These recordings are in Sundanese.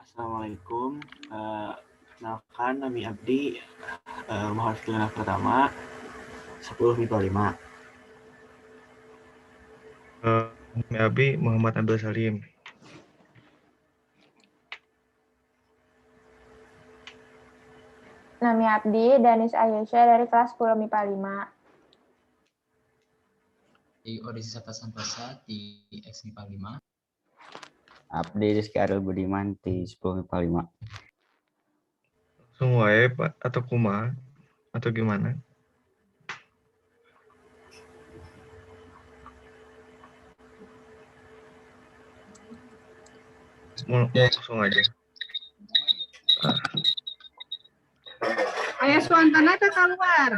Assalamualaikum. Kenalkan nami abdi Muhammad Filana Pertama 10 MIPA 5. Nami abdi Muhammad Abdul Salim. Nami abdi Danis Ayesha dari kelas 10 MIPA 5. Di Odisi Sata Santosa di X MIPA 5. Abdi Rizky Ariel Budiman di 10 MIPA 5. Langsung wae Pak atau kumaha atau gimana? Mau langsung aja. Aya Suantana teh keluar.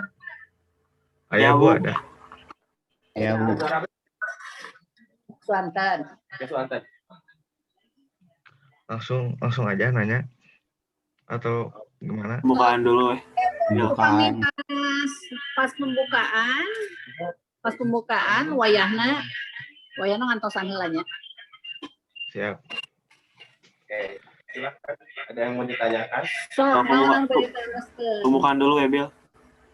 Aya Ya, Bu Bu. ada. Ya, Bu. Suantan. Ya, Suantan. Langsung langsung aja nanya atau gimana? Pembukaan dulu eh. Upami Pembukaan. pas pas pembukaan, pas pembukaan wayahna wayahna ngantosan heula nya. Siap. Oke, silakan. Ada yang mau ditanyakan? Sok Oh, naon anu bade ditaroskeun? Pembukaan dulu ya, Bil.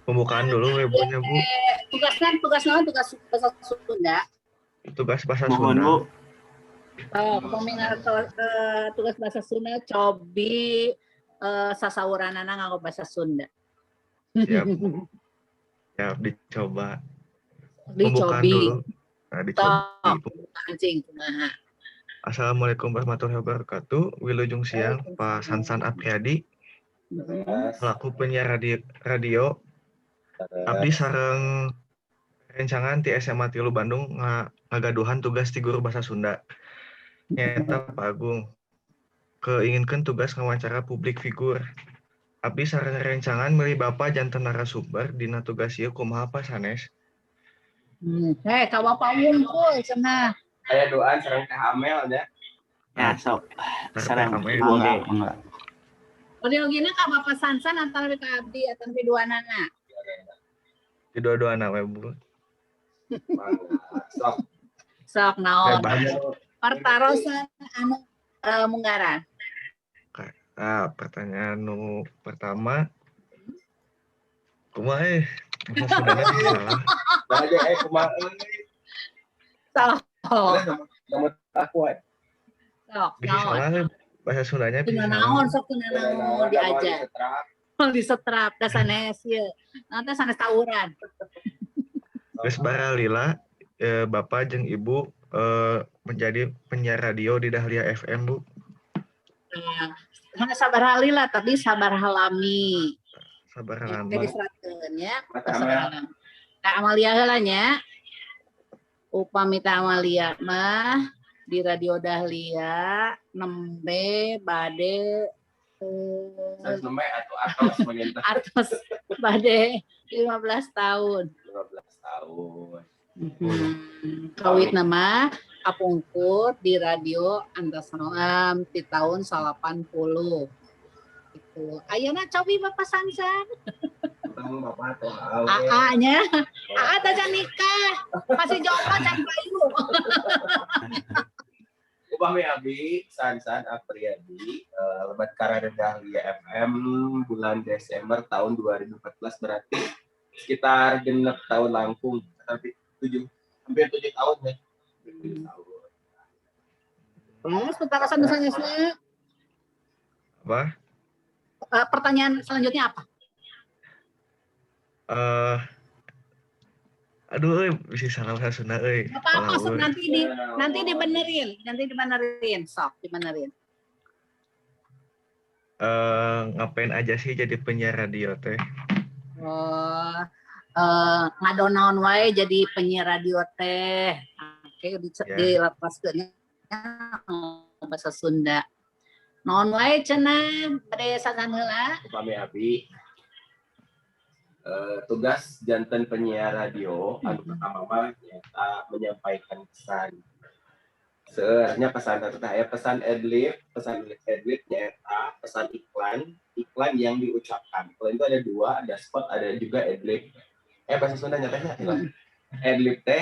Pembukaan dulu we Bu nya, Bu. Tugasnya tugas naon, tugas bahasa Sunda. Tugas bahasa Mohon Sunda. Bu. Oh, upami tugas bahasa Sunda cobi sasawuranana nganggo bahasa Sunda. Siap. Siap dicoba. Pembukaan Dicobi. dulu. Nah, dicobi. Tok, anjing kumaha. Assalamualaikum warahmatullahi wabarakatuh. Wilujeng siang Pak Sansan Apriyadi selaku penyiar radio abdi sareng rencangan ti SMA 3 Bandung ngagaduhan tugas ti guru bahasa Sunda. Nyaeta Pak Agung. Keinginkeun tugas ngawancara publik figur. Abdi sareng rencangan milih Bapak janten narasumber dina tugas ieu kumaha Pak sanes? Ka Bapak wungkul cenah. Aya duaan sareng Teh Amel ya. Ya, sok. Sareng Sareng Teh Amel. Ibu oge. Mangga, mangga. Perjogina ka Bapak Sansan antara ka abdi atau ka duanana. Di dua-duana we Bu. Mangga. Sok. Sok naon. Bebas. Pertarosan anu munggaran. Nah, pertanyaan nu pertama kumaha eh bahasa Sundana bisa salah. Nah, aja kumaha euy. Sok. Nomor aku we. Sok Bisa naon. salah eh, bahasa Sundanya bisa Teu salah. naon sok teu naon diajar. Disetrap. Disetrap da sanes ieu. Nanti sanes tawuran. Geus baralila Bapak jeung Ibu menjadi penyiar radio di Dahlia FM Bu. Nah, sanes sabaraha lila tapi sabaraha lami. Sabaraha Oke lama. diseratkeun ya. Teh Amel. Sabaraha lami. Teh Amalia heula nya. Upami Teh Amalia mah di Radio Dahlia nembe bade Sanes nembe atau atos menginta atos bade 15 tahun. 15 tahun. Kawit nama kapungkur di radio Antasnoam di tahun 80. Gitu. Ayeuna cobi Bapak Sansan. Ketemu Bapak atau awe. AA-nya. AA teh can nikah. Masih jomblo can payu. Upami abdi Sansan Apriyadi lebat Karare Dahlia FM bulan Desember tahun 2014, berarti sekitar 6 tahun langkung, tapi 7, hampir 7 tahun ya. 7 tahun. Terus pertarosan selanjutnya, Apa? Pertanyaan selanjutnya apa? Aduh euy bisa salah bahasa Sunda euy. Apa-apa sok Palaur. nanti dibenerin, nanti dibenerin, sok dibenerin. Ngapain aja sih jadi penyiar radio teh? Oh, ngadonaon wae jadi penyiar radio teh. Oke, Ya. dilepaskeun bahasa Sunda. Naon wae cenah bade Sansan heula? Upami abdi tugas janten penyiar radio anu pertama mah nyaeta menyampaikan pesan. Sebenarnya pesan itu teh aya pesan adlib, pesan adlib nyaeta pesan iklan, iklan yang diucapkan. Iklan itu ada dua, ada spot, ada juga adlib. Bahasa Sunda nya teh nya. Adlib teh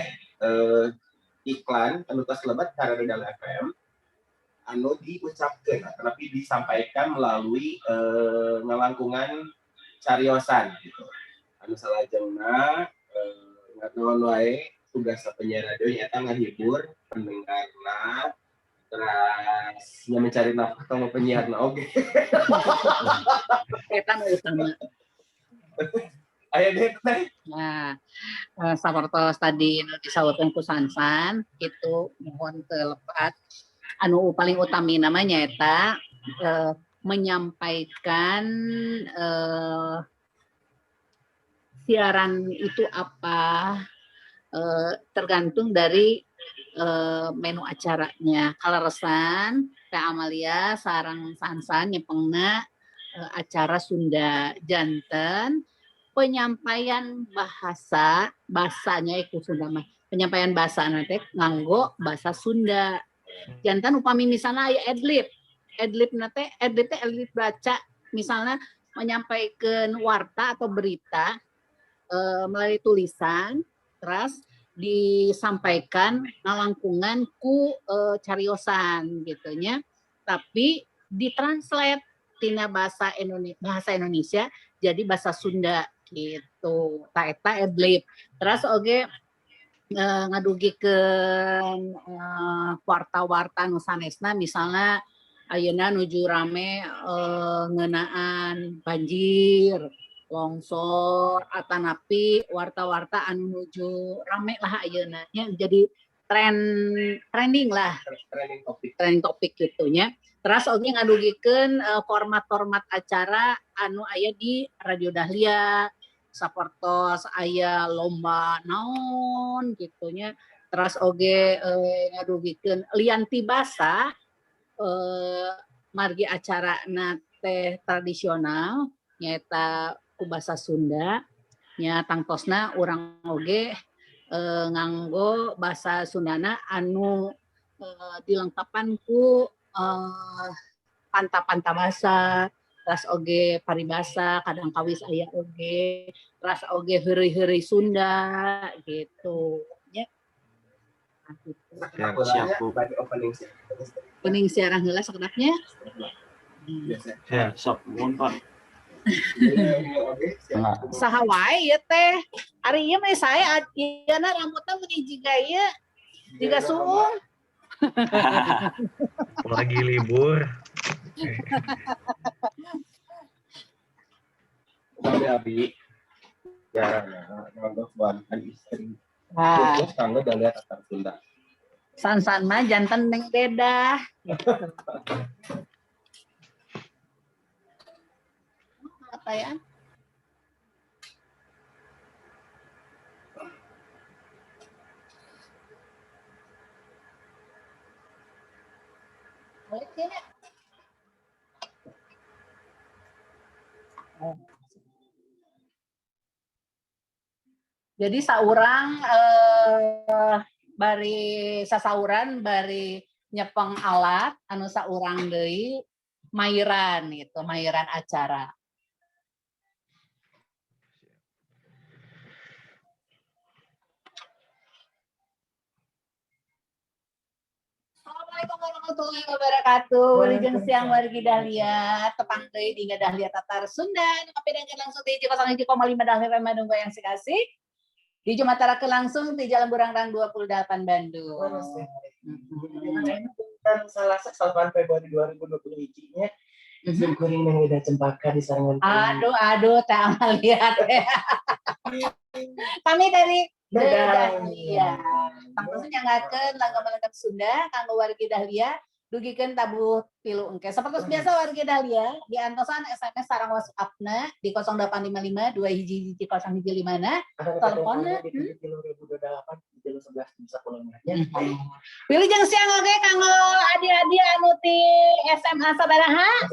iklan anu tos lebat ka Radio Dahlia FM. Anu diucapkan, tapi disampaikan melalui ngalangkungan cariosan gitu. Anu salajengna naon wae tugas penyiar radio nyaeta ngahibur pendengarna, terus nya mencari nafkah kanggo penyiarna oge. Eta nu utama. Aya deui, Teh? Nah, sapertos tadi nu disaurkeun ku Sansan itu mohon teu lepat anu paling utami namanya eta menyampaikan siaran itu apa, tergantung dari menu acaranya. Kaleresan Teh Amalia sareng Sansan nyepengna acara Sunda, janten penyampaian bahasa bahasanya iku Sunda mah, penyampaian bahasa nanti nganggo bahasa Sunda. Janten upami misalnya aya adlib, adlib nate, adlib teh adlib baca, misalnya menyampaikan warta atau berita melalui tulisan, terus disampaikan ngalangkungan ku cariosan gitu nya, tapi ditranslate tina bahasa Indonesia jadi bahasa Sunda gitu. Tah, eta adlib. Terus oge ngadugikeun warta-warta nu sanesna, misalnya ayeuna nuju rame ngeunaan banjir, longsor, atanapi warta-warta anu nuju rame lah ayeuna nya, jadi tren, trending lah. Trending topik. Trending topik gitu nya. Terus oge ngadugikeun format-format acara anu aya di Radio Dahlia, sapertos aya lomba naon gitu nya. Terus oge ngadugikeun lian ti basa, margi acara teh tradisional nyaeta ku basa Sunda nya, tangtosna urang oge nganggo basa Sundana anu dilengkapan ku panta-panta basa, terus oge paribasa kadang kawis aya oge, terus oge heureuy-heureuy Sunda gitu nya. Nah, gitu. Siap, siap, Bu. Bagi opening sih. Opening siaran heula sakedapnya. Biasa. Ya, sok muhun, Pak. Oke, siap. Saha wae ieu teh? Ari ieu mah saya ieu na rambutna meuni jiga ieu, jiga suung. Lagi libur. Abi abi jarang nganggo bantuan istri. Nah, Terus kanggo Dahlia Tatar Sunda. San-san mah janten neng beda. Apa ya? Boleh tidak? Oh. Jadi saurang bari sasauran bari nyepeng alat, anu saurang deui mairan gitu, mairan acara. Assalamualaikum warahmatullahi wabarakatuh. Wilujeng siang wargi Dahlia, tepang deui di Dahlia Tatar Sunda. Nu kapidangkeun langsung di 01,5 Dahlia FM Bandung Goyang Sikasih. Di Jumatara ke langsung di Jalan Burangrang 28 Bandung. Kan Salasa 8 Februari 2020 hijinya sim kuring nang Ida Cempaka di sarangan. Aduh, aduh, Teh Amalia teh. Kami dari Dahlia. Tangtos nyanggakeun langgam-langgam Sunda kanggo wargi Dahlia dugikeun tabuh 3 engke. Sapertos biasa wargi Dahlia diantosan SMS sareng WhatsApp-na di 0855 2 hiji hiji 0 hiji 5 na. Teleponna di 7 3028 3 11 10 nya. Wilujeng siang oge kanggo adi-adi anu ti SMA sabaraha?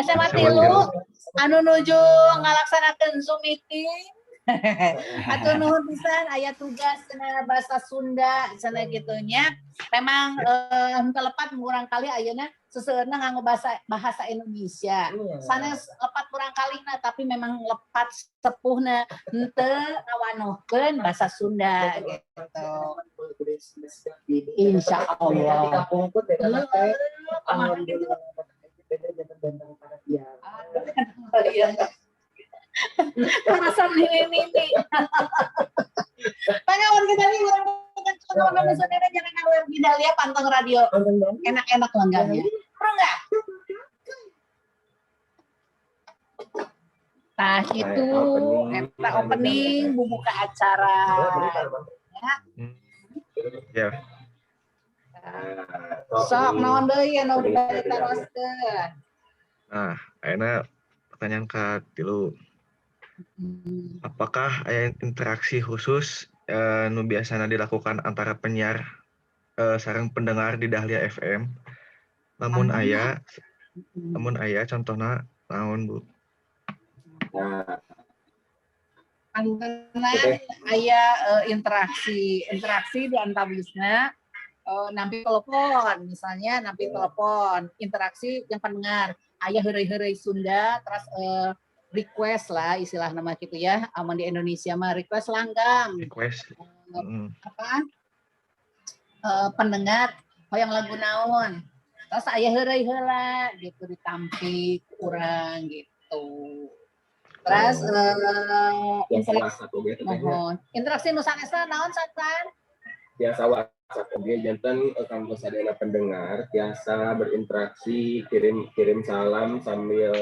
SMA 3 anu nuju ngalaksanakeun Zoom meeting. Atur nuhun pisan, aya tugas cenah bahasa Sunda cenah gitu nya. Memang henteu lepat murangkalih ayeuna seseueurna nganggo bahasa bahasa Indonesia. Sanes lepat murangkalihna, tapi memang lepat sepuhna henteu ngawanohkeun bahasa Sunda gitu. Insya Allah. Kumaha gitu? Alhamdulillah, beda jangan ganteng para dia. Iya. Perasaan ini. Pangawan kita nih urang teman-teman saudara jangan ngawur di Dahlia panteng radio. Enak-enak langgamnya. Perlu nggak? Nah, itu eta opening buka acara. Ya. Ya. Sok naon deui anu bade ditaroskeun? Nah, ayeuna pertanyaan ka-3. Apakah aya interaksi khusus nu biasana dilakukan antara penyiar sareng pendengar di Dahlia FM? Lamun aya contohna naon, Bu? Nah, Pantenan aya interaksi interaksi di antawisna, nampi telepon misalnya, nampi telepon interaksi yang pendengar aya heureuy-heureuy Sunda, terus request lah istilah nama gitu ya, amun di Indonesia mah request langgam. Request. Apa pendengar hoyong lagu naon, terus aya heureuy heula gitu ditampi kurang gitu. Terus biasa interaksi WhatsApp oge teh nya. Mohon interaksi nu sanesna naon, Sansan? Biasa WhatsApp oge janten kanggo sadayana pendengar biasa berinteraksi, kirim kirim salam sambil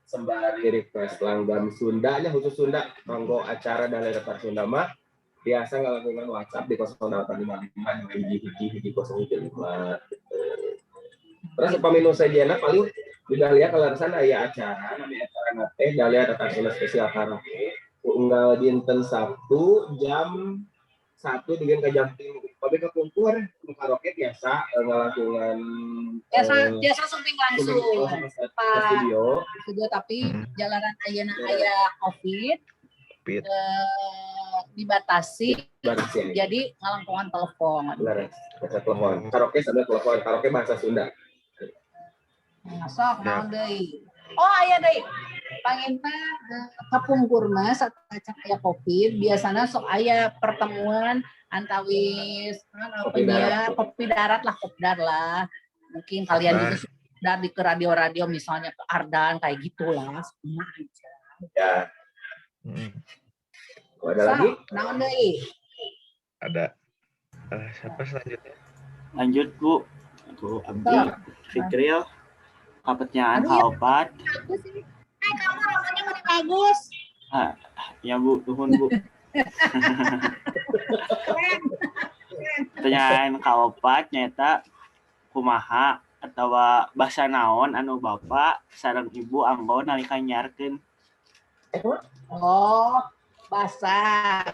sembari request langgam Sunda nya, khusus Sunda kanggo acara Dahlia Datar Sunda mah biasa ngalakukan WhatsApp di 0855 hiji hiji hiji 0 hiji 5 gitu. Terus upami nu sejenna paling di Dahlia kaleresan aya acara, namanya acara teh Dahlia Datar Sunda spesial karaoke unggal dinten Sabtu jam 1 dengan ke jam 3. Tapi kepungkur nu karaoke biasa ngalakukan Biasa biasa sumping langsung sumping ke Pak. Studio. Studio, tapi jalanan ayeuna aya Covid, Covid. Dibatasi Batasi ya. jadi ngalangkungan telepon. Benar, bahasa telepon. Karaoke sambil telepon, karaoke bahasa Sunda. Nah, sok naon deui? Oh, aya deui. Panginten kapungkur mah sateuacan aya Covid biasana sok aya pertemuan antawis Kopi penyiar darat. Kopi darat lah, kopdar lah. Mungkin kalian Kopdar. juga kopdar di ke radio-radio, misalnya ke Ardan kayak gitulah, sama aja. Ya, ada lagi? Sok, naon deui? Ada. Siapa selanjutnya? Lanjut, Bu. Aku Abdi Fikril. Pertanyaan Aduh, ya. K4. Bagus ini. Eh, kamu rambutnya masih bagus. Ah, ya Bu, nuhun Bu. Keren. Pertanyaan K4 nyaeta kumaha atau bahasa naon anu bapak sareng ibu anggo nalika nyiarkeun? Oh, bahasa.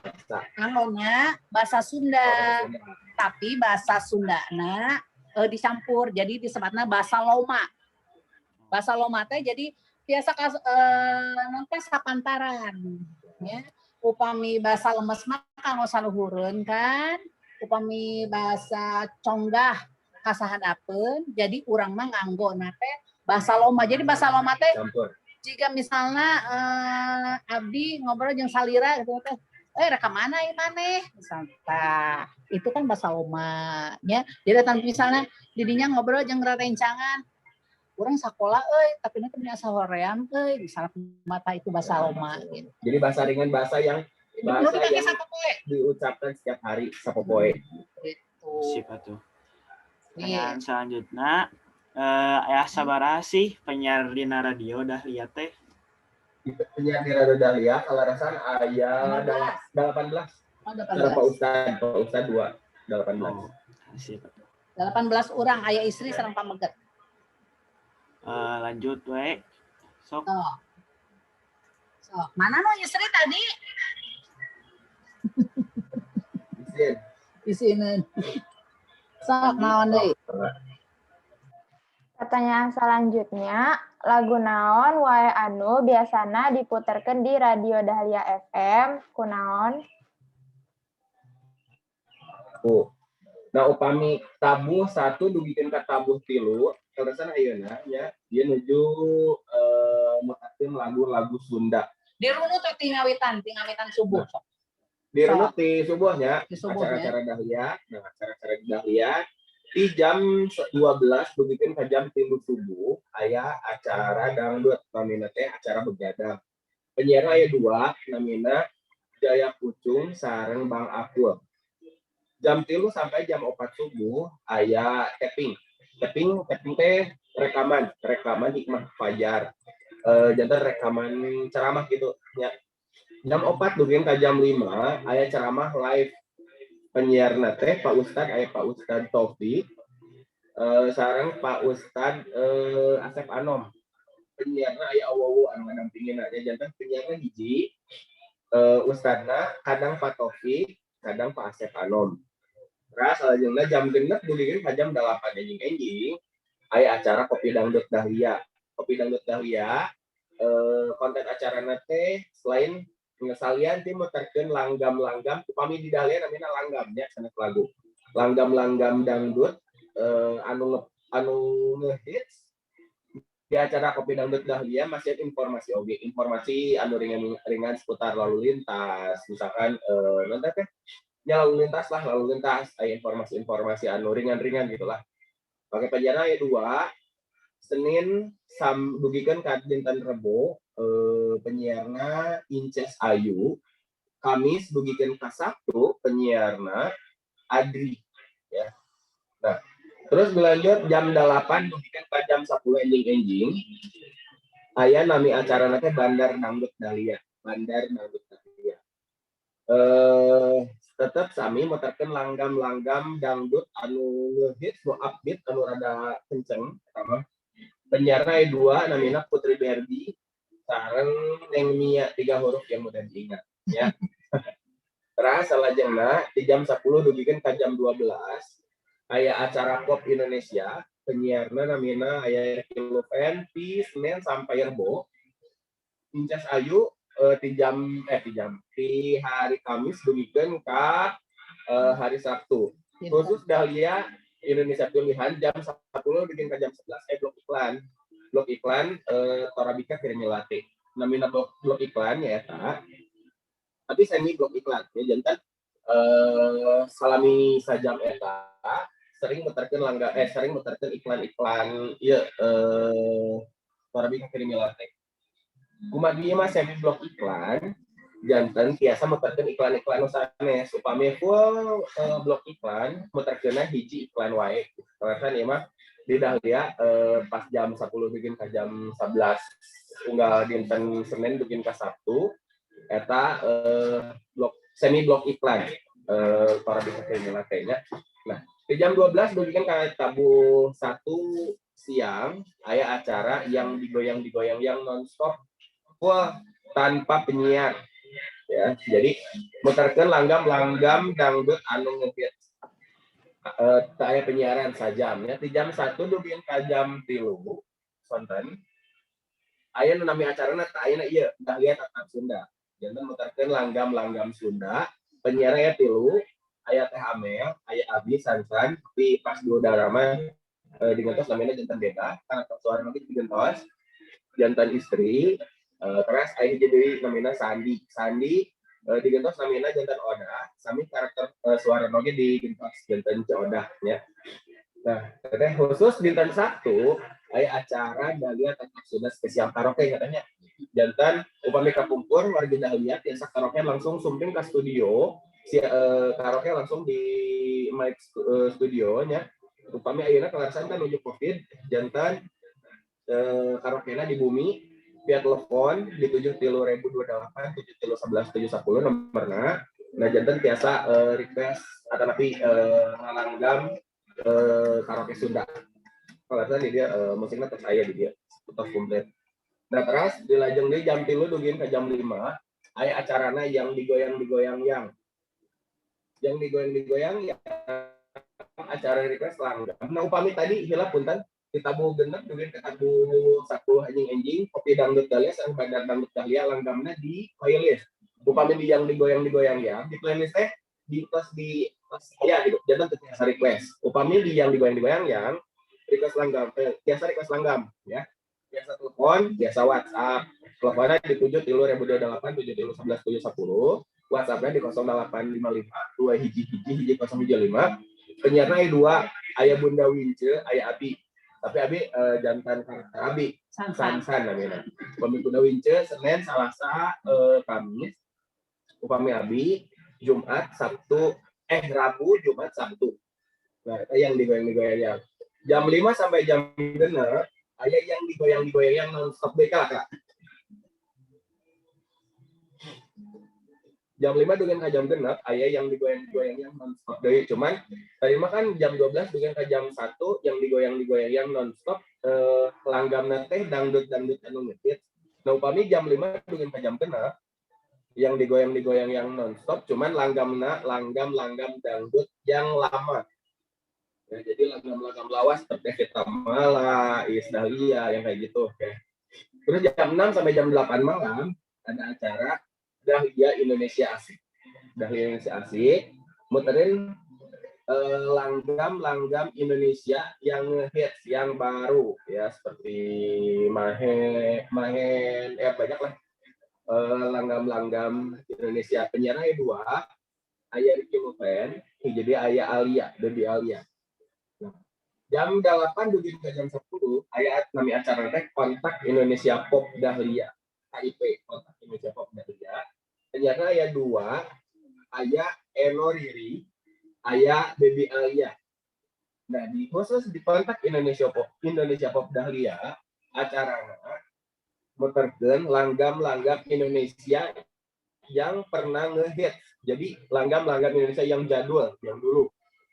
Anggona bahasa Sunda. Tapi bahasa Sundana dicampur jadi disebutna bahasa Loma. Bahasa Loma teh jadi biasa kas non teh sapantaran ya. Upami bahasa lemes mah kanggo saluhureun kan, upami bahasa conggah kasahandapeun, jadi urang mah nganggo teh bahasa Loma. Jadi bahasa Loma teh Campur. Jika misalnya abdi ngobrol jeung salira gitu teh, eh, rek ka mana ieu maneh misalnya. Tah, itu kan bahasa Loma nya. Jadi tanpa misalnya didinya ngobrol jeung rerencangan, urang sakola euy, tapi nanti asa hoream euy, misalnya mata, itu bahasa Loma gitu. Jadi bahasa ringan, bahasa yang bahasa Lu dipake yang sapopoe. Diucapkan setiap hari sapopoe. Gitu. Sip atuh. Iya. Pertanyaan selanjutnya, aya sabaraha sih penyiar dina radio Dahlia teh? Penyiar di Radio Dahlia kaleresan aya 15. 18. Oh, Sareng Pak 18. Ustad, Pak Ustad 2, 18. Oh, sip. 18 orang, aya istri sareng pameget. Lanjut we. Sok. Sok. Sok. Mana nu istri tadi? Izin. Isineun. Sok naon deui? Pertanyaan selanjutnya, lagu naon wae anu biasana diputerkeun di Radio Dahlia FM, kunaon? Bu. Nah, upami tabuh 1 dugikeun ka tabuh 3, kaleresan ayeuna nya dia nuju mutarkeun lagu-lagu Sunda. Dirunut we ti ngawitan subuh. Sok. Dirunut di subuhnya, Di subuhnya. Acara-acara Dahlia, nah acara-acara di Dahlia Di jam 12 dugikeun ka jam 3 subuh aya acara dangdut, namina teh acara begadang. Penyiar aya dua, namina Jaya Pucung sareng Bang Akul. Jam 3 sampai jam 4 subuh aya tapping. Tapping, tapping teh rekaman, rekaman Hikmah Fajar. Janten rekaman ceramah gitu ya. Jam 4 dugikeun ka jam 5 aya ceramah live. Penyiarna teh Pak Ustad, aya Pak Ustad Taufik sareng Pak Ustad Asep Anom. Penyiarna aya awowo anu ngadampingin aja. Janten penyiarna hiji, ustadna kadang Pak Taufik, kadang Pak Asep Anom. Terus salajengna jam 6 dugikeun ka jam 8 enjing-enjing aya acara Kopi Dangdut Dahlia. Kopi Dangdut Dahlia, konten acarana teh selain salian ti muterkeun langgam-langgam, upami di Dahlia namanya langgam ya, sanes lagu. Langgam-langgam dangdut anu ngehits. Di acara Kopi Dangdut Dahlia masih informasi oge, informasi anu ringan-ringan seputar lalu lintas, misalkan nanti teh ya lalu lintas lah, lalu lintas aya informasi-informasi anu ringan-ringan gitulah. Pakai penyiar aya dua, Senin sam dugikeun ka dinten Rebo, penyiarna Inces Ayu. Kamis dugikeun ka Sabtu penyiarna Adri ya. Nah, terus berlanjut jam 8 dugikeun ka jam 10 enjing-enjing aya nami acara teh Bandar Dangdut Dahlia, Bandar Dangdut Dahlia. Tetep sami muterkeun langgam-langgam dangdut anu ngehits, nu upbeat, anu rada kenceng pertama. Penyiarna aya dua, namina Putri Berdi sareng Neng Mia, tiga huruf yang mudah diingat ya. Terus salajengna di jam 10 dugikeun ka jam 12 aya acara Pop Indonesia. Penyiarna namina aya Ricky Luven ti Senin sampai Rebo. Inces Ayu ti hari Kamis dugikeun ka hari Sabtu. Khusus Dahlia Indonesia Pilihan jam 10 dugikeun ka jam 11 blok iklan. Blok iklan Torabika Creamy Latte. Namina blok iklan ya eta. Tapi semi blok iklan ya, janten salami sajam eta sering muterkeun iklan-iklan ieu Torabika Creamy Latte. Kumaha mah semi blok iklan, janten tiasa muterkeun iklan-iklan nu sanes. Upami full blok iklan, muterkeunna hiji iklan wae. Karena ieu mah di Dahlia pas jam 10 dugikeun ka jam 11 unggal dinten Senin dugikeun ka Sabtu eta blok semi blok iklan Torabika Creamy Latte nya. Nah, di jam 12 dugikeun ka tabuh 1 siang aya acara yang digoyang-digoyang yang nonstop full tanpa penyiar ya. Jadi muterkeun langgam-langgam dangdut anu ngehits. Teu aya penyiaran sajam ya. Di jam 1 dugikeun ka jam 3 sonten aya nu nami acarana teh ayeuna ieu Dahlia Tatap Sunda. Janten muterkeun langgam-langgam Sunda. Penyiar aya tilu, aya Teh Amel, aya Abi Sansan, tapi pas di udara mah digentos namanya janten beda karena suara nanti digentos janten istri. Terus aya hiji deui namina Sandi. Sandi digentos namina janten Oda, sami karakter suara oge digentos janten Ce Odah nya. Nah, teteh khusus dinten Sabtu aya acara Dahlia Tatap Sunda spesial karaoke katanya. Janten upami kapungkur warga Dahlia tiasa karaoke langsung sumping ke studio, si karaoke langsung di mic studio nya. Upami ayeuna kaleresan kan nuju Covid, janten karaoke-na di bumi via telepon di 7 3 ribu 28 7 3 11 7 10 nomorna. Nah, janten tiasa request atau napi ngalanggam karaoke Sunda. Kalau di dia musiknya terus aya di dia terus komplit. Nah, terus dilajeng di jam 3 dugikeun ke jam 5 aya acarana yang digoyang-digoyang, yang digoyang-digoyang, yang acara request langgam. Nah, upami tadi hilap punten di tabuh 6 dugikeun ke tabuh 10 enjing-enjing Kopi Dangdut Dahlia sareng Bandar Dangdut Dahlia langgamna di playlist. Upami di yang digoyang-digoyang ya di playlist teh di plus di plus ya gitu, janten tiasa request. Upami di yang digoyang-digoyang yang request langgam, tiasa request langgam ya, biasa telepon, biasa WhatsApp. Teleponnya di 7 3 ribu 28 7 3 11 7 10, WhatsAppnya di 0855 2 hiji hiji hiji 0 hiji 5. Penyiarna aya dua, aya Bunda Wince, aya Abi. Tapi Abi janten karakter Abi. Sansan. Sansan namanya. Upami Bunda Wince Senin, Selasa, Kamis. Upami Abi Jumat, Sabtu, Rabu, Jumat, Sabtu. Nah, itu yang digoyang-digoyang yang jam 5 sampai jam 6 aya yang digoyang-digoyang yang non-stop BK, Kak. Jam 5 dengan ke jam 6 aya yang digoyang-digoyang yang non-stop deui. Cuman tadi mah kan jam 12 dengan ke jam 1 yang digoyang-digoyang yang non-stop langgamna teh dangdut-dangdut anu ngehits. Nah, upami jam 5 dengan ke jam 6 yang digoyang-digoyang yang non-stop cuman langgamna langgam-langgam dangdut yang lama. Ya, jadi langgam-langgam lawas seperti Evita Mala, Iis Dahlia yang kayak gitu. Oke. Terus jam 6 sampai jam 8 malam ada acara Dahlia Indonesia Asik. Dahlia Indonesia Asik muterin langgam-langgam Indonesia yang ngehits, yang baru ya, seperti Mahen, ya banyak lah langgam-langgam Indonesia. Penyiarnya aya dua, aya Ricky Muven, jadi aya Alia, Debbie Alia. Nah, jam 8 dugi ke jam 10 aya nami acara teh Kontak Indonesia Pop Dahlia, KIP, Kontak Indonesia Pop Dahlia. Penyiarnya aya dua, aya Eno Riri, aya Baby Alia. Nah, di khusus di Kontak Indonesia Pop Dahlia acarana muterkeun langgam-langgam Indonesia yang pernah ngehits. Jadi langgam-langgam Indonesia yang jadul, yang dulu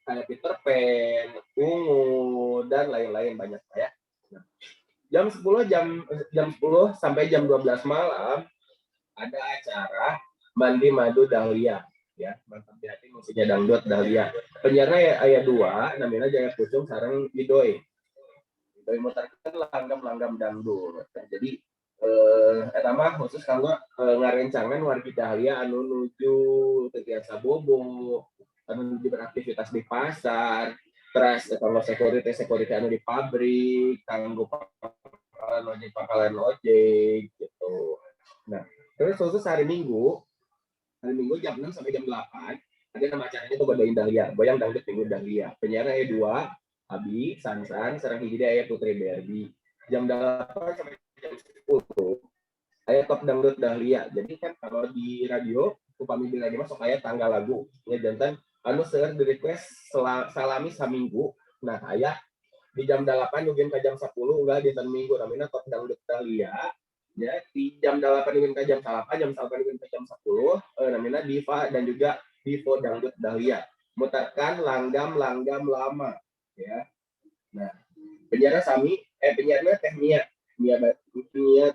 kayak Peter Pan, Ungu dan lain-lain banyak ya. Nah, jam 10 jam 10 sampai jam 12 malam ada acara Mandi Madu Dahlia ya, mantap di hati musiknya dangdut Dahlia. Penyiarnya aya dua, namanya Jaya Pucung sareng Idoy. Idoy muterkeun langgam-langgam dangdut. Nah, jadi eta mah khusus kanggo ngarencangan wargi Dahlia anu nuju teu tiasa bobo, anu nuju beraktivitas di pasar, terus kanggo security anu di pabrik, kanggo pangkalan ojek gitu. Nah, terus khusus hari Minggu jam 6 sampai jam 8 ada nama acaranya tuh Godain Dahlia, Goyang Dangdut Minggu Dahlia. Penyiarnya aya dua, Abi, Sansan, sareng hiji deui aya Putri Berbi. Jam 8 sampai jam 10 aya Top Dangdut Dahlia. Jadi kan kalau di radio, upami di radio masuk aya tanggal lagu. Ya janten anu seueur di request salami saminggu. Nah, aya di jam 8 dugi ka jam 10 enggak dinten Minggu namanya Top Dangdut Dahlia. Ya, di jam 8 dugi ka jam 8, jam 8 dugi ka jam 10 namanya Diva dan juga Divo Dangdut Dahlia. Mutarkan langgam-langgam lama ya. Nah, penyiarnya sami penyiarnya Teh Mia. Mia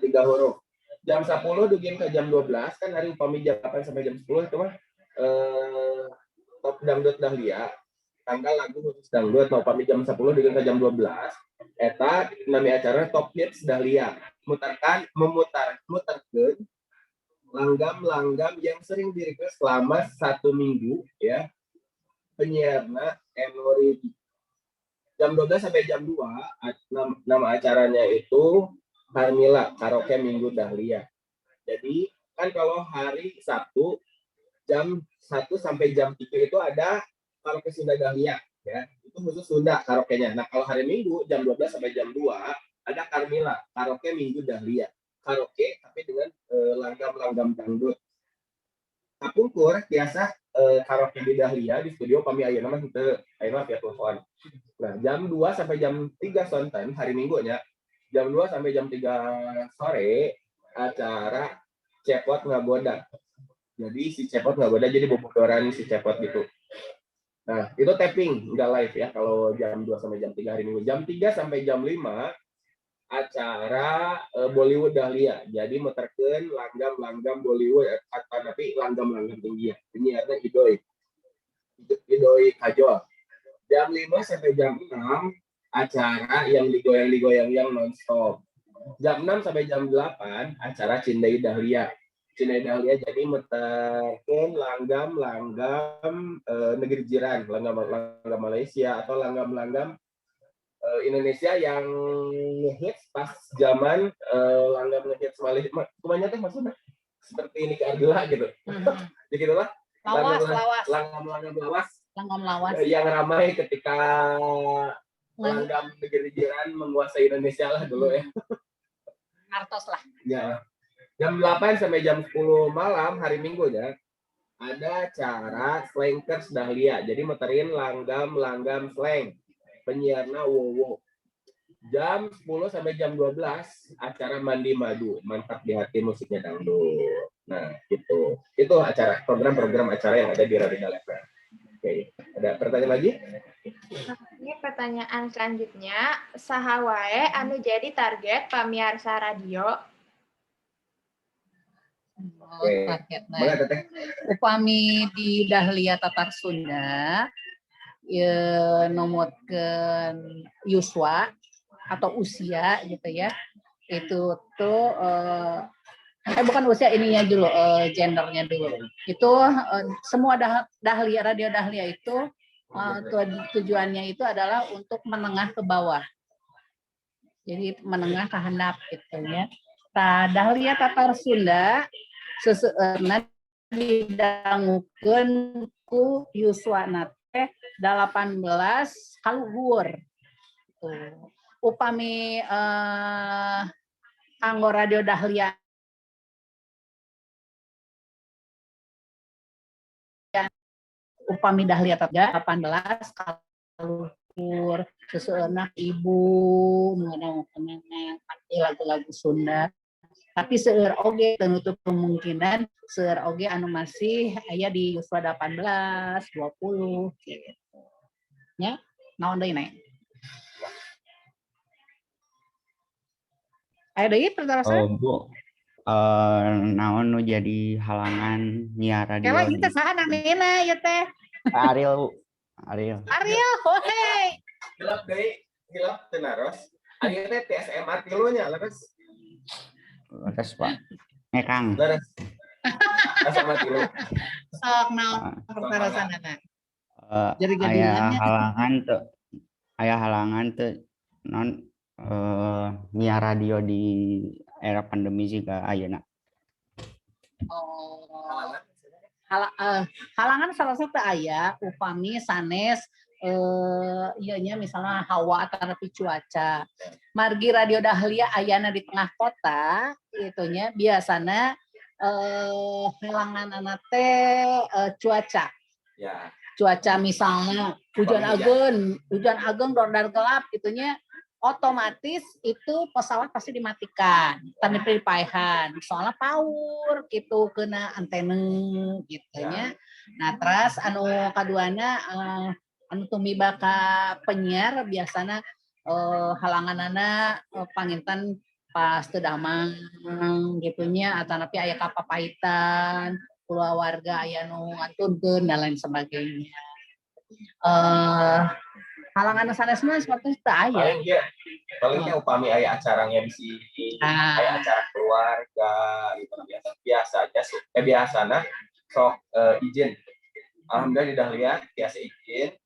3 huruf. Jam 10 dugi ke jam 12 kan hari upami jam 8 sampai jam 10 itu mah Top Dangdut Dahlia. Tanggal lagu khusus dangdut. Nah, upami jam 10 dugi ke jam 12 eta nami acara Top Hits Dahlia. Mutarkeun langgam-langgam yang sering di request selama 1 minggu ya. Penyiarna Enori. Jam 12 sampai jam 2 nama acaranya itu Harmila Karaoke Minggu Dahlia. Jadi kan kalau hari Sabtu jam 1 sampai jam 3 itu ada karaoke Sunda Dahlia ya. Itu khusus Sunda karaokenya. Nah, kalau hari Minggu jam 12 sampai jam 2 ada Carmila Karaoke Minggu Dahlia. Karaoke tapi dengan langgam-langgam dangdut. Kapungkur biasa karaoke di Dahlia di studio pami ayeuna mah henteu, ayeuna via telepon. Nah, jam 2 sampai jam 3 sonten hari Minggunya, jam 2 sampai jam 3 sore acara Cepot Ngagoda. Jadi si Cepot Ngagoda jadi bobodoran si Cepot gitu. Nah, itu tapping, nggak live ya kalau jam 2 sampai jam 3 hari Minggu. Jam 3 sampai jam 5 acara Bollywood Dahlia. Jadi muterkeun langgam-langgam Bollywood atau tapi langgam-langgam tinggi ya. Penyiarnya Idoy. Idoy Kajol. Jam 5 sampai jam 6 acara yang digoyang-digoyang yang nonstop. Jam 6 sampai jam 8 acara Cindai Dahlia. Cindai Dahlia jadi muterkeun langgam-langgam negeri jiran, langgam-langgam Malaysia atau langgam-langgam Indonesia yang ngehits pas zaman langgam ngehits Malaysia. Kumanya teh maksudnya seperti ini ke Ardila gitu. Jadi gitulah. Lawas, lawas. Langgam-langgam lawas. Langgam lawas. Yang ramai ketika langgam negeri jiran menguasai Indonesia lah dulu ya. Artos lah. Ya. Jam 8 sampai jam 10 malam hari Minggu ya. Ada acara Slankers Dahlia. Jadi muterin langgam-langgam slang. Penyiarna Wowo. Jam 10 sampai jam 12 acara Mandi Madu. Mantap di hati musiknya dangdut. Nah, gitu. Itu acara, program-program acara yang ada di Radio Dahlia FM. Oke, ada pertanyaan lagi? Ini pertanyaan selanjutnya, saha wae anu jadi target pamiarsa radio? Oh, Oke. targetna. Boleh, Teteh? Upami di Dahlia Tatar Sunda ya, nomotkeun yuswa atau usia gitu ya. Itu tuh bukan usia, ininya dulu, gendernya dulu. Itu semua Dahlia, Radio Dahlia itu tujuannya itu adalah untuk menengah ke bawah. Jadi menengah ke handap gitu ya. Tah, Dahlia Tatar Sunda seseueurna didangukeun ku yuswana teh 18 kaluhur. Tuh. Upami kanggo Radio Dahlia upami Dahlia Tatar 18 kaluhur, seseueurna ibu mengenang lagu-lagu Sunda. Tapi seueur oge, nutup kemungkinan seueur oge anu masih aya di yuswa 18, 20 gitu. Ya, naon deui, Nek? Aya deui pertanyaan? Oh, Bu. Naon nu jadi halangan nyiar radio? Kewa ieu teh saha namina ieu teh? Ariel, Bu. Ariel. Ariel, hoi. Hilap deui, hilap teu naros. Ari teh SMA 3 nya, leres. Leres, Pak. Ngekang. Leres. SMA 3. Sok naon pertarosanana? Jadi Aya jadiannya. Halangan teu, aya halangan teu non nyiar radio di era pandemi juga ayeuna? Oh. Halangan salah satu aya upami sanes ieu nya, misalnya hawa atau cuaca. Margi Radio Dahlia ayana di tengah kota gitu nya, biasana halangan teh cuaca. Ya. Cuaca misalnya hujan Hujan. Ageng, hujan ageng dordar gelap gitunya, otomatis itu pesawat pasti dimatikan, tanpa dipaehan, soalnya paur gitu kena antena gitu nya. Nah, terus anu kaduana anu tumiba ka penyiar biasana halanganana panginten pas teu damang gitu nya, atanapi aya kapapahitan keluarga, aya nu ngantunkeun dan lain sebagainya. Halangan sanes mah seperti teu aya. Paling dia paling teh upami aya acara MC, aya acara keluarga gitu biasa biasa aja biasana sok izin. Alhamdulillah di Dahlia biasa izin.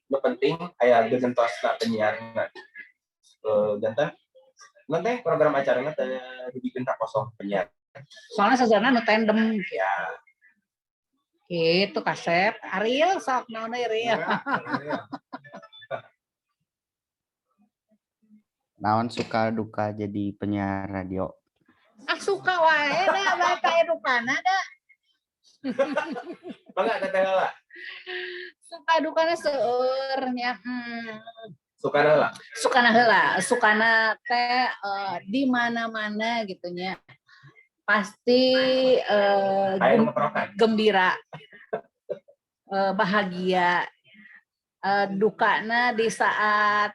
Nu penting aya gentosna penyiarna. Janten nanti program acaranya teh dugikeun ka kosong penyiar. Soalnya sebenarnya nu tandem Ya. gitu kasep. Ariel sok naon deui, Ariel? Naon suka duka jadi penyiar radio? Ah, suka wae da, bae ka dukana da. Mangga, Teteh heula. Suka dukana seueur nya. Sukana heula. Sukana heula, sukana teh di mana-mana gitu nya. Pasti Aya nu ngeprokan. Gembira. Bahagia. Dukana di saat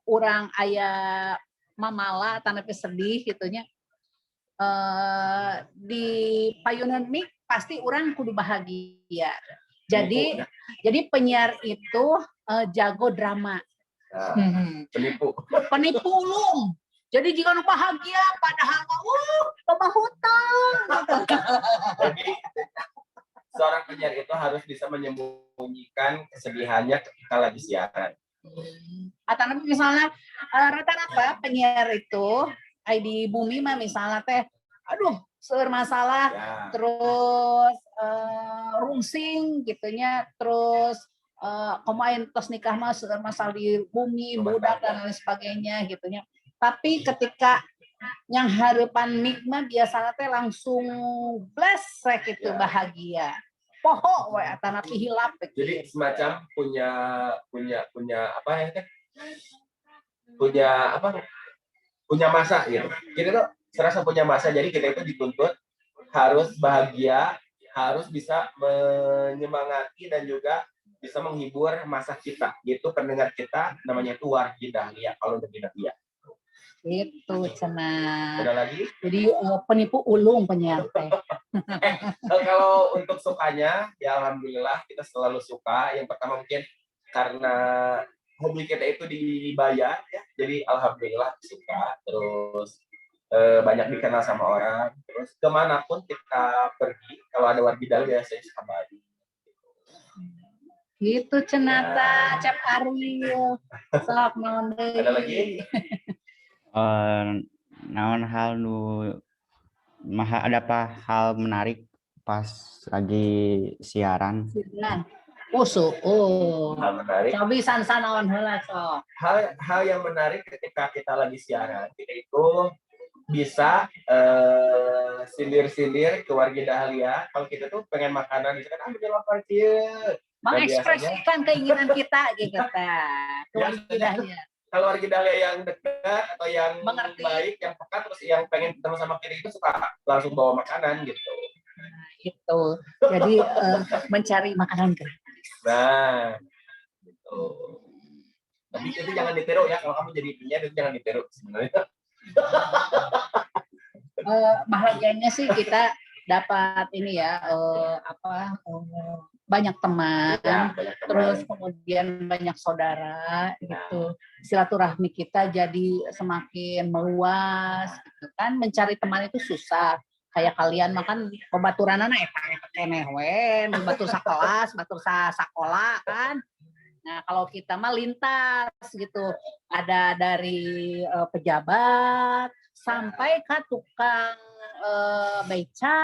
urang aya mamala tanapi sedih gitu nya. Di payunan mik pasti orang kudu bahagia. Jadi Penipu, ya. jadi penyiar itu jago drama. Nah, penipu. Penipu ulung. Jadi jika nu bahagia padahal mah loba hutang gitu. Jadi seorang penyiar itu harus bisa menyembunyikan kesedihannya ketika lagi siaran. Atau misalnya rata-rata penyiar itu ai di bumi mah misalnya teh aduh Seueur masalah, terus rungsing gitu nya, terus komo aya tos nikah mah seueur masalah di bumi, Rumah budak tangga. Dan lain sebagainya gitu nya. Tapi ketika nyanghareupan mic mah biasanya teh langsung bless gitu, bahagia. Poho we atanapi hilap we Jadi gitu. Semacam punya punya punya apa ya teh? Punya apa? Punya masa gitu. Kita tuh serasa punya masa, jadi kita itu dituntut harus bahagia, harus bisa menyemangati dan juga bisa menghibur masa kita. Gitu pendengar kita namanya itu wargi Dahlia kalau untuk di Dahlia. Gitu cenah. Ada lagi? Jadi penipu ulung penyiar teh. Kalau untuk sukanya, ya alhamdulillah kita selalu suka. Yang pertama mungkin karena hobi kita itu dibayar ya. Jadi alhamdulillah suka. Terus banyak dikenal sama orang. Terus kemanapun kita pergi, kalau ada wargi Dahlia biasanya suka baik. Gitu cenah ta, Cep Ariel. Sok naon deui? Ada lagi? Naon hal nu maha, ada apa hal menarik pas lagi siaran? Siaran. Oh, so, oh. Hal menarik. Cobi Sansan naon heula sok. Hal hal yang menarik ketika kita lagi siaran, kita itu bisa sindir-sindir ke wargi Dahlia. Kalau kita tuh pengen makanan, misalkan, ah, udah lapar kieu. Nah, Mengekspresikan keinginan kita gitu ta. Ke wargi Dahlia. Kalau wargi Dahlia yang dekat atau yang Mengerti. Baik, yang peka, terus yang pengen ketemu sama kita itu suka langsung bawa makanan gitu. Itu. Jadi mencari makanan gratis. Nah, gitu. Tapi itu jangan ditiru ya, kalau kamu jadi penyiar itu jangan ditiru sebenarnya. Bahagianya sih kita dapat ini ya, apa, banyak teman, Ya, banyak teman. Terus kemudian banyak saudara gitu. Silaturahmi kita jadi semakin meluas gitu kan. Mencari teman itu susah. Kayak kalian makan babaturanana eta eta keneh we, batur sakelas, batur sa sakola kan. Nah, kalau kita mah lintas gitu. Ada dari pejabat sampai ke tukang beca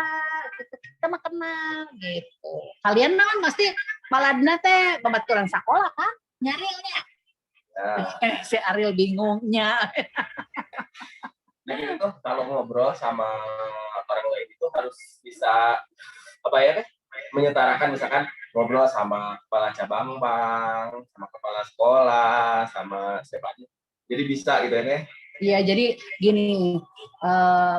gitu. Kita mah kenal gitu. Kalian mah kan pasti maladna teh babaturan sakola kan? Nyarilnya. Ya. Si Ariel bingungnya. Nah, itu tuh kalau ngobrol sama orang lain itu harus bisa apa ya teh? Menyetarakan, misalkan ngobrol sama kepala cabang bank, sama kepala sekolah, sama siapa aja. Jadi bisa gitu ya teh. Iya, jadi gini,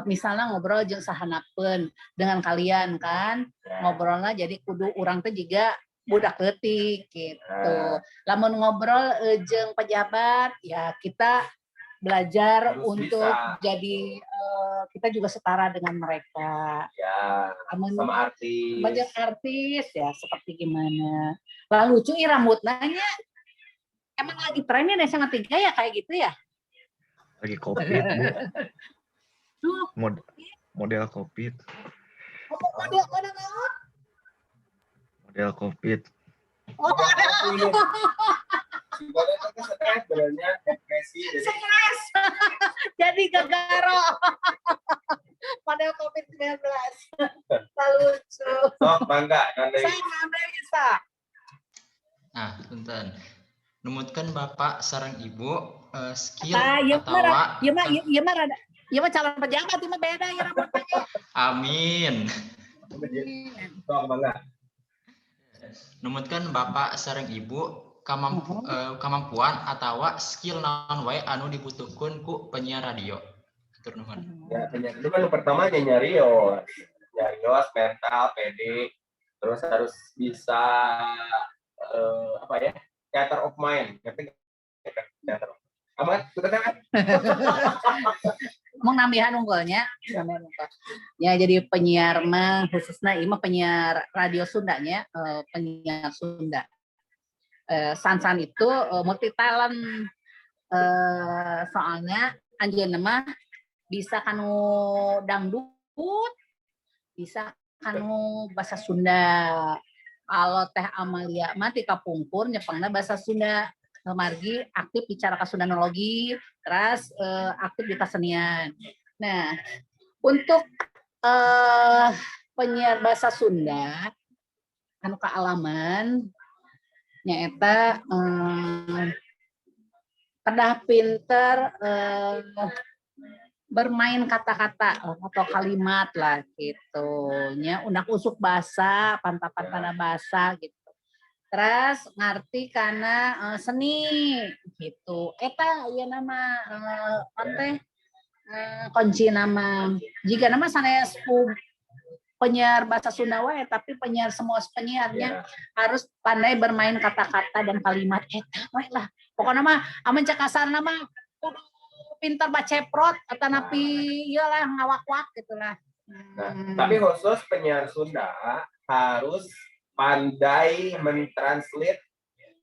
misalnya ngobrol jeung sahanapeun dengan kalian kan, ngobrolnya jadi kudu urang teh juga budak leutik gitu. Lamun ngobrol jeung pejabat, ya kita belajar Harus untuk bisa. Jadi kita juga setara dengan mereka. Ya, Lamun sama artis. Banyak artis ya seperti gimana. Lah lucu ih rambutnya. Emang lagi trennya deh SMA 3 ya kayak gitu ya? Lagi COVID, Bu. Duh. Model COVID. Ngomong model model naon? Model COVID. Oh, model. Sebenarnya itu stres, sebenarnya depresi. Jadi Stres. Jadi gegaro. Model COVID-19. Lucu. Sok, mangga, nanti. Saya ngambil bisa. Nah, punten. Numutkeun Bapak sareng Ibu skill Ah, ieu atau mah ieu mah ieu mah rada ieu mah calon pejabat, ieu mah beda ya rambutnya. Amin. Sok, mangga. Numutkeun Bapak sareng Ibu kamampuan atau skill naon wae anu dibutuhkeun ku penyiar radio? Hatur nuhun. Ya, penyiar itu kan yang pertama nyarios. Nyarios, mental, pede, terus harus bisa apa ya? Theater of mind. Ngerti nggak? Theater of Aman? Sudah kan? Mau nambihan unggulnya, nambihan unggul. Ya jadi penyiar mah khususnya ieu mah penyiar radio Sundanya, penyiar Sunda. Sansan itu multi talent, soalnya anjeunna mah bisa kanu dangdut, bisa kanu bahasa Sunda. Kalau Teh Amalia mah ti kapungkur nyepengna bahasa Sunda. Margi aktif bicara kasundanologi, terus aktif di kesenian. Nah, untuk Penyiar bahasa Sunda anu kaalaman nyaeta kedah pinter bermain kata-kata atau kalimat lah gitu nya, undak usuk bahasa, pantap-pantana bahasa gitu. Terus ngerti karena seni gitu. Eta ieu nama teh kunci nama jika nama sanes penyiar bahasa Sunda wae, tapi penyiar, semua penyiarnya harus pandai bermain kata-kata dan kalimat. Eta wae lah pokoknya mah. Amun cek kasarna mah kudu pintar baceprot atau napi iyalah ngawak-wak gitu lah. Nah, tapi khusus penyiar Sunda harus pandai mentranslate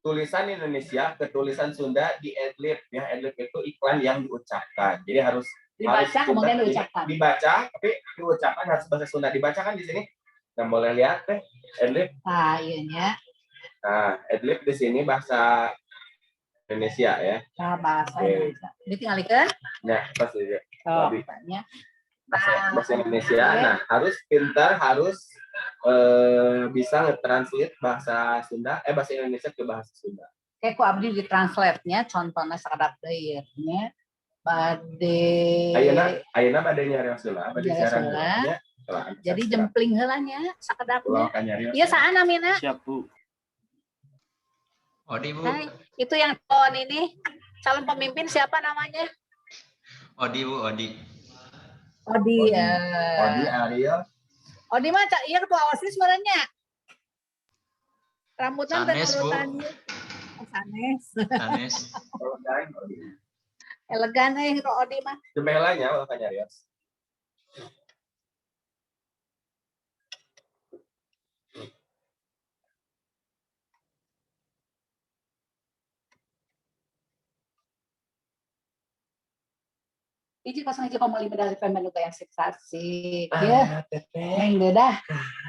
tulisan Indonesia ke tulisan Sunda di adlib ya. Adlib itu iklan yang diucapkan. Jadi harus dibaca harus kemudian pintar diucapkan. Dibaca tapi diucapkan harus bahasa Sunda. Dibacakan di sini. Nah, boleh lihat deh adlib. Nah, iya nya. Nah, adlib di sini bahasa Indonesia ya. Nah, bahasa Oke. Indonesia. Ditinggalikeun. Nah, pasti ya. Oh, Lebih. tanya. Bahasa Indonesia. Oke. Nah, harus pintar, harus bisa nge-translate bahasa Sunda, eh, bahasa Indonesia ke bahasa Sunda. Kayak ku abdi di translate-nya contohnya sakedap deui nya. Bade Ayeuna ayeuna bade nyarios heula, bade Nyarios siaran heula. heula nya. Heula, Jadi jempling heula nya sakedapnya. Ulah ka nyarios. Iya, saha namina? Siap, Bu. Odi, Bu. Hai, itu yang calon ini, calon pemimpin siapa namanya? Odi, Bu, Odi. Odi. Odi. Eh. Odi Ariel. Odi mah iya ketua OSIS sebenarnya. Rambutnya Sanes, Bu. urutan. Oh, sanes. Sanes. Elegan, Odi. Elegan ketua Odi mah. Jempela nya ulah ka nyarios. 101,5 dari FM Bandung yang asik. Ya. Ah, teteh. Neng Dedah,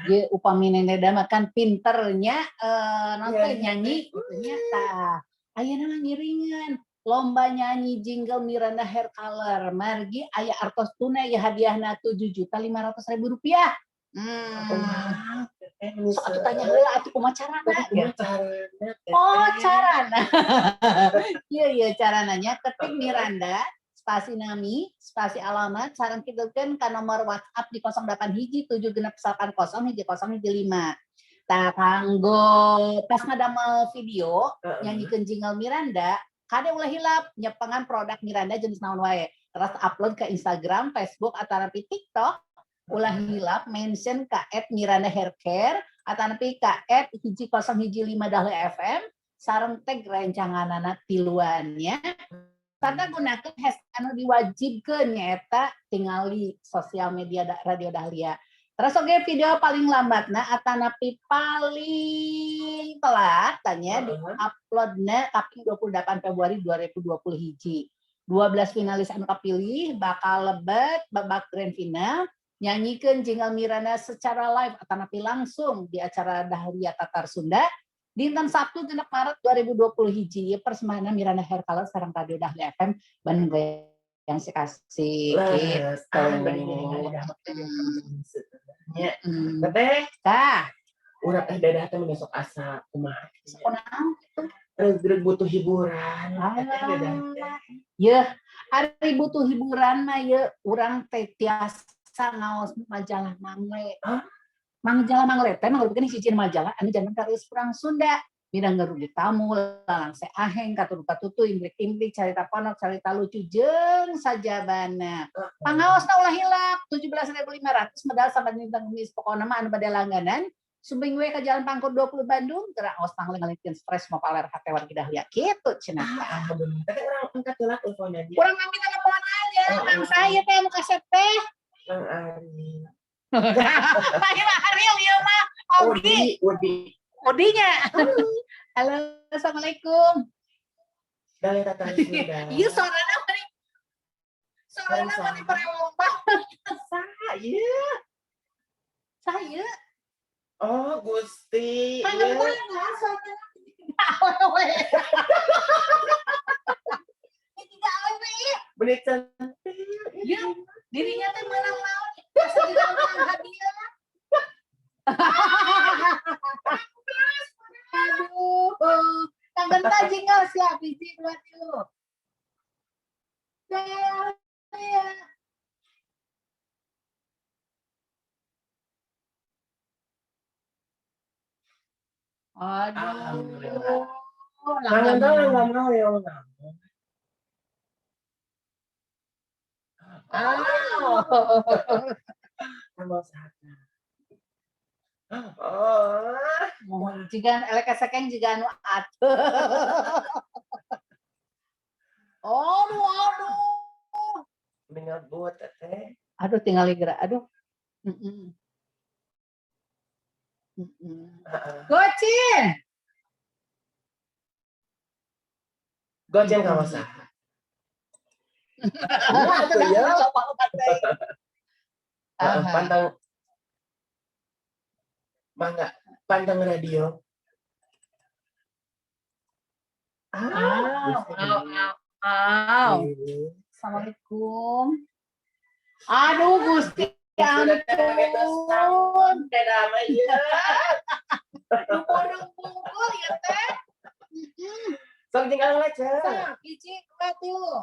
ye upami Neng Dedah mah kan pinternya nonton Iya. nyanyi gitu nya tah. Ayeuna mah ngiringan lomba nyanyi jingle Miranda Hair Color margi aya artos tunai ya, hadiahna Rp7.500.000. Wah, teteh Sok atuh tanya heula atuh kumaha carana Kumaha gitu. carana, teteh? Oh, carana. Iya, carananya ketik Miranda spasi nami, spasi alamat, sareng kitukeun ka nomor WhatsApp di 08 hiji 7 genep 8 0 hiji 0 hiji 5. Tah, kanggo pas ngadamel video nyanyikeun jingle Miranda, kade ulah hilap nyepengan produk Miranda jenis naon wae. Terus upload ke Instagram, Facebook, atanapi TikTok, ulah hilap mention ka @mirandahaircare atanapi ka @1015 Dahlia FM sareng tag rencanganana tiluannya. Karena gunakan hashtag anu diwajibkeun nyaeta tingali sosial media Radio Dahlia. Terus oke video paling lambatna atanapi paling telat tanya di uploadna kaping 28 Februari 2020 hiji. 12 finalis anu kapilih bakal lebet babak grand final nyanyikeun jingle Miranda secara live atanapi langsung di acara Dahlia Tatar Sunda dinten Sabtu 6 Maret 2020 hiji. Ieu persembahan Miranda Hair Color sareng Radio Dahlia FM Bandung yang kasih Leres. gitu. Ah, bari ningali dah mah nya. Teteh. Tah. Urang teh Dadah teh besok asa kumaha? Kunaon kitu? Reg butuh hiburan. Teteh Dadah teh. Yeuh, ari butuh hiburan mah ye urang teh tiasa ngaos majalah Mangle. Majalah Mangle teh mangrupakeun hiji majalah anu janten karya urang Sunda. Midang ngarugi tamu, lalangse aheng, katur katutu, imbrik-imbrik, carita pondok, carita lucu, jeung sajabana. Pangaosna ulah hilap, 17.500 medal sampai dinten Kamis. Pokona mah anu bade langganan, sumping we ka Jalan Pangkur 20 Bandung, gerak ngaos Mangle ngalihkeun stres mau paler hate wargi Dahlia. Kitu cenah. Ah, alhamdulillah. Teteh urang angkat heula teleponnya. Urang ngambil telepon aja, Mang saya teh nu kasep teh. Mang Ari. Panggil Ariel ieu mah. Ogi. Odi, Odi. Odinya. Halo, assalamualaikum. Dahlia Tatar Sunda. Iya, suarana mani. Suarana mani perewong banget. Saya. Saya. Oh, Gusti. Panggil Iya. banget suarana. Awewe. Ini tidak awewe. Bener cantik. Iya, dirinya teh menang naon? Asa juga menang hadiah. Aduh. Langgenta jingle siap, hiji, dua, tilu. Dahlia. Aduh. Alhamdulillah. Langgam Langgam langgam hoyong naon? Ah. Kanggo saha? Oh. Mohon jiga elek sekeng jiga anu atuh. Aduh, aduh. Mengingat buat teteh. Aduh, tinggal gerak. Aduh. Mm-mm. Mm-mm. Gocin. Goceng kanggo saha? Itu ya. coba obat deui. Heeh, pantang mangga pantang radio. Au, au, au, au. Assalamualaikum. Aduh, Gusti ampun. Bungkul ya teh. Sok tinggal ngaca. Sok, hiji, dua, tilu.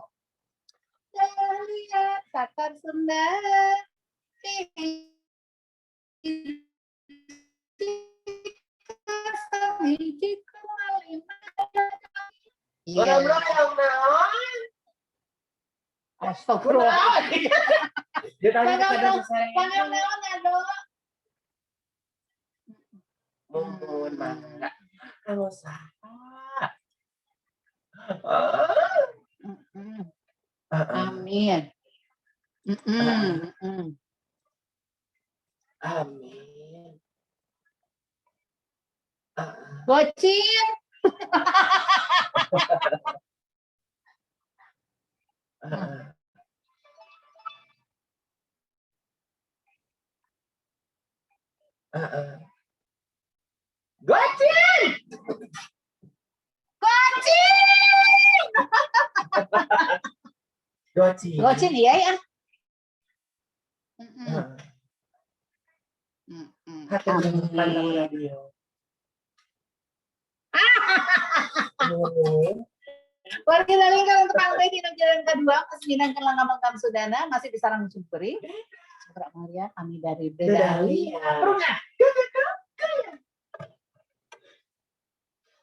Dahlia Tatar Sunda. Hiji, koma lima. Iya. Orang hoyong naon? Astagfirullah. Ditanya kepada saya. Panggil naon ado? Mumun mangga. Kanggo saha? Amin. Mm-mm. Amin. Gocin. Gocin. Gocin. Gocin. Gocin iya ya. Hati pandang radio. Warga daling kalau untuk kang di jalan kedua kesembilan ke Langkam Sudana masih di Sarang Jupri. Sukra Maria kami dari Bedalia. Perungan.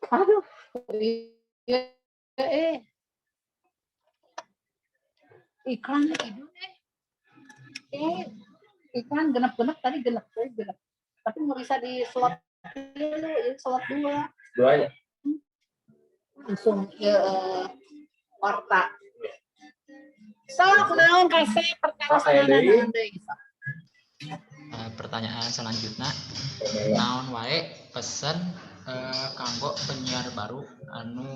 Aduh. Iya, eh. Iklan itu eh. Iklan genep-genep tadi genep, genep. Tapi nggak bisa di slot dulu, ini slot dua. Duanya. Langsung ke warta. Sok naon kasih pertanyaan naon deui. Pertanyaan selanjutnya, naon wae pesen kanggo penyiar baru anu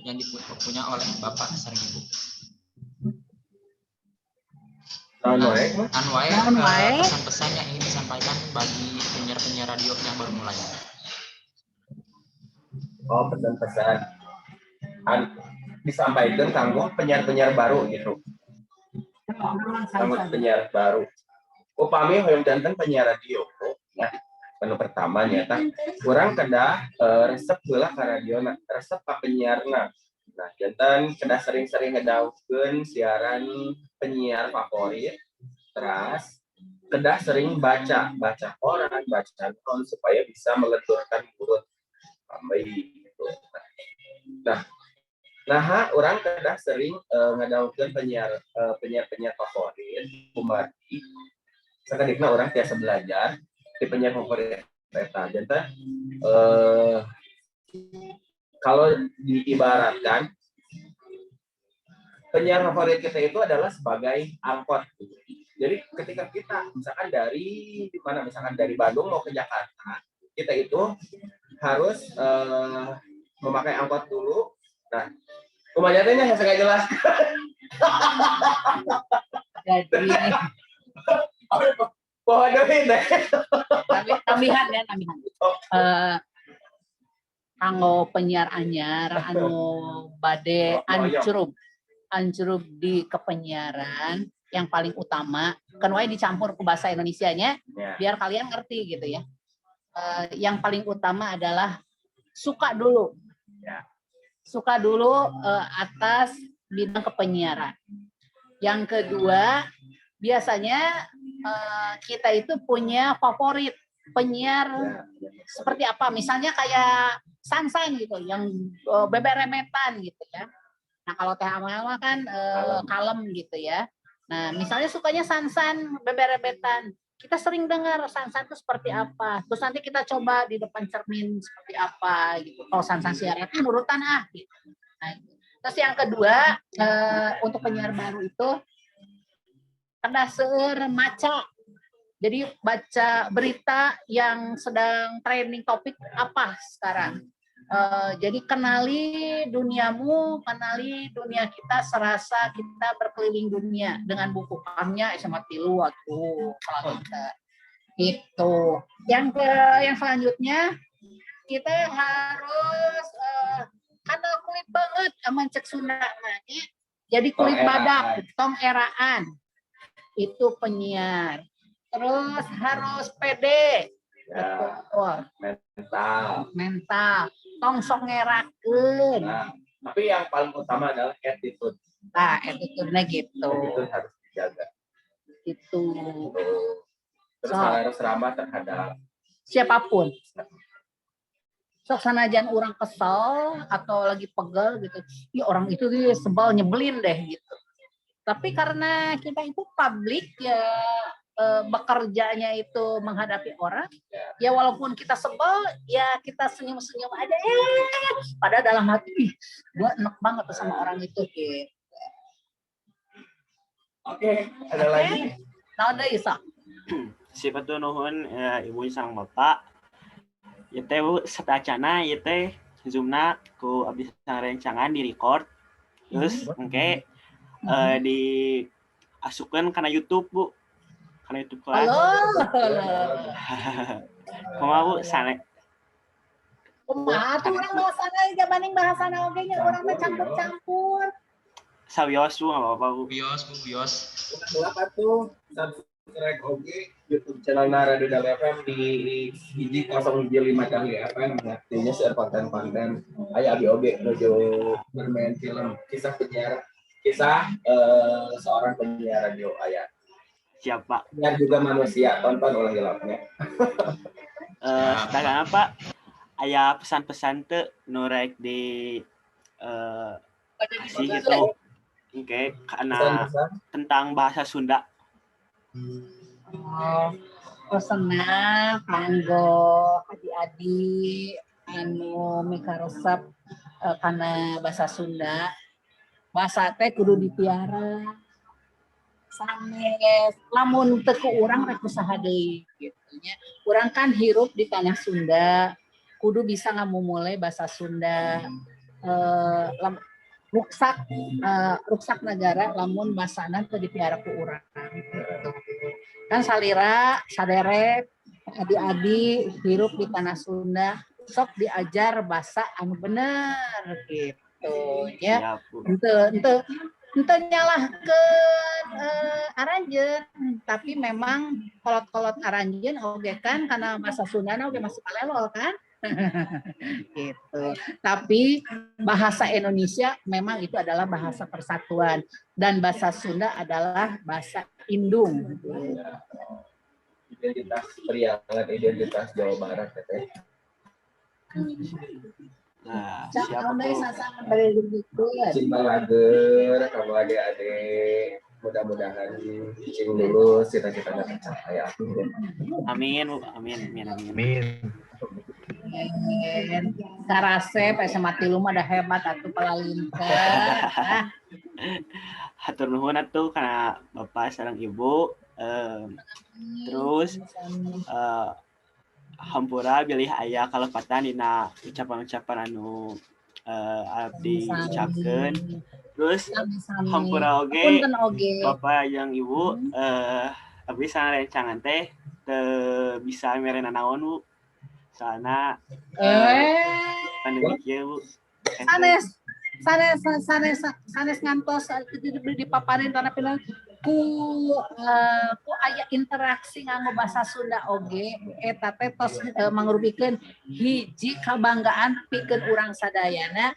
yang dipunya oleh Bapak sareng Ibu. Naon wae? Naon wae, Naon wae? Pesan-pesan yang ingin disampaikan bagi penyiar-penyiar radio yang baru mulai. Oh, pesan-pesan disampaikan kanggo penyiar-penyiar baru gitu. Kanggo penyiar baru. Upami hoyong janten penyiar radio. Nah, anu pertama nyata urang kedah resep heula ka radiona, resep ka penyiarna. Nah, janten kedah sering-sering ngedaukeun siaran penyiar favorit. Terus kedah sering baca, baca koran, baca non supaya bisa melenturkan mulut. Amai gitu. Nah, nah orang kedah sering ngadaukeun penyiar penyiar-penyiar favorit kumargi. Sakedikna orang tiasa belajar di penyiar favorit eta. Janten kalau diibaratkan penyiar favorit kita itu adalah sebagai angkot. Jadi ketika kita misalkan dari mana, misalkan dari Bandung mau ke Jakarta, kita itu harus memakai angkot dulu. Nah, kumaha teh nya saya jelas. Jadi Pohon deui teh. Tambihan ya, tambihan. Kanggo penyiar anyar anu bade ancrub di kepenyiaran Yang paling utama kan wae dicampur ke bahasa Indonesianya biar kalian ngerti gitu ya. Yang paling utama adalah suka dulu. Suka dulu atas bidang kepenyiaran. Yang kedua, biasanya kita itu punya favorit penyiar seperti apa? Misalnya kayak Sansan gitu, yang beberemetan gitu ya. Nah, kalau Teh Amal mah kan kalem gitu ya. Nah, misalnya sukanya Sansan beberemetan. Kita sering dengar Sansan itu seperti apa. Terus nanti kita coba di depan cermin seperti apa gitu. Kalau Sansan siaran, ah nurutan ah gitu. Nah, itu. Terus yang kedua, untuk penyiar baru itu kedah seueur maca. Jadi baca berita yang sedang trending topik apa sekarang. Jadi kenali duniamu, kenali dunia kita serasa kita berkeliling dunia dengan buku kamnya SMA 3 atuh kalau kita. Gitu. Yang selanjutnya kita harus karena kulit banget aman cek Sunda mah, nya. Jadi kulit Tong badak, eraan. Tong eraan. Itu penyiar. Terus harus pede. Betul. Mental. Mental. Tong sok ngerakeun. Nah, tapi yang paling utama adalah attitude. Nah, attitude-nya gitu. Attitude harus dijaga. Gitu. Terus So. harus ramah terhadap siapapun. Sok sanajan orang kesel atau lagi pegel gitu. Ya orang itu dia sebel, nyebelin deh gitu. Tapi karena kita itu publik ya, bekerjanya itu menghadapi orang, ya walaupun kita sebel, ya kita senyum-senyum aja. Padahal dalam hati, ih, gue enek banget tuh sama orang itu gitu. Oke, ada lagi? Nah, udah bisa. Siapa tuh nuhun ibu sang bapak. Ya teh Bu, satacana ya teh Zoomna ku abdi sang rencangan di record. Terus engke di asupkeun kana YouTube, Bu. Kana YouTube kelas. Halo. Kumaha, Bu, sane? Kumaha tuh urang bahasana jabaning bahasana oge nya urang mah campur-campur. Sawios, Bu, nggak apa-apa, Bu. Bios, Bu, bios. Kenapa tuh subscribe oge YouTube channel Radio Dahlia FM di hiji kosong hiji lima Dahlia FM, artinya share konten-konten aya abi oge nuju bermain film kisah penyiar, kisah seorang penyiar radio aya. Siap, Pak. Penyiar juga manusia, tonton ulah hilapnya. Sekarang apa? Aya pesan-pesan teu nu rek di kasih gitu. Oke, karena Pesan-pesan? Tentang bahasa Sunda. Oh, pesena kanggo adi-adi anu mikaresep kana bahasa Sunda. Bahasa teh kudu dipiara. Sanes lamun teu ku urang rek ku saha deui gitu nya. Urang kan hirup di tanah Sunda, kudu bisa ngamumule bahasa Sunda. Ruksak negara lamun basana teu dipiara ku urang gitu. Kan salira saderek adi-adi hirup di tanah Sunda sok diajar bahasa anu bener gitu ya. Siap, Bu. Henteu nyalahkeun aranjeun, tapi memang kolot-kolot aranjeun oge kan karena bahasa Sunda oge masih palelol kan. Gitu. Tapi bahasa Indonesia memang itu adalah bahasa persatuan dan bahasa Sunda adalah bahasa indung. Gitu. Identitas Priangan, identitas Jawa Barat ya, teh. Nah, Cak, siap naon deui tuh. sasangan bade dibikeun? Cinta lager, kamu adik-adik. Mudah-mudahan cing lulus, cita-citanya tercapai. Amin. Amin, Bu. Amin, amin, amin. Amin. Amin. Karasep SMA 3 mah dah hebat atuh palalinter. Ah, Hatur nuhun atuh kana Bapak sareng Ibu. Terus hampura bilih aya kalepatan dina ucapan-ucapan anu abdi Sami-sami. ucapkeun. Terus Sami-sami. hampura oge Punten oge. Bapak yang Ibu, abdi sareng rencangan teh teu bisa mere nanaon, Bu. Soalna pandemi kieu, Bu. Sanes sanes sanes sanes ngantos di paparin tanah pinang. Ku aya interaksi nganggo bahasa Sunda oge eta teh tos mangrupikeun hiji kabanggaan pikeun urang sadayana,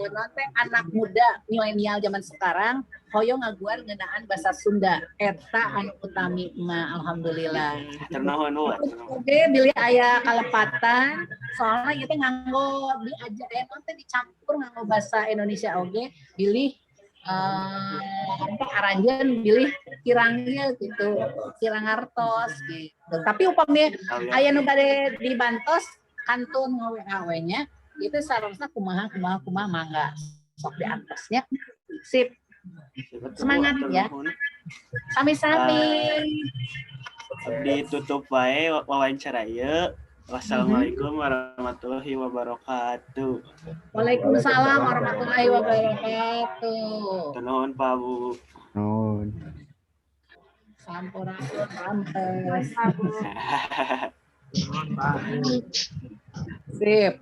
naon teh, anak muda milenial zaman sekarang hoyong ngaguar ngeunaan bahasa Sunda. Eta anu utami mah, alhamdulillah. Hatur nuhun, Bu. Hatur nuhun. Oke, bilih aya kalepatan, soalnya ieu teh nganggo diajar naon teh, dicampur nganggo bahasa Indonesia oge, bilih aranjeun bilih kirang ieu gitu, kirang ngartos gitu. Tapi upami aya nu bade dibantos kantun nge-WA we nya, itu seharusnya kumaha kumaha kumaha, mangga sok diantos nya. Sip. Semangat ya. Sami-sami. Abdi tutup wae wawancara ieu. Wassalamualaikum warahmatullahi wabarakatuh. Waalaikumsalam warahmatullahi wabarakatuh. Nuhun, Pak, Bu. Nuhun. Sampurasun, rampes. Nuhun, Pak. Sip.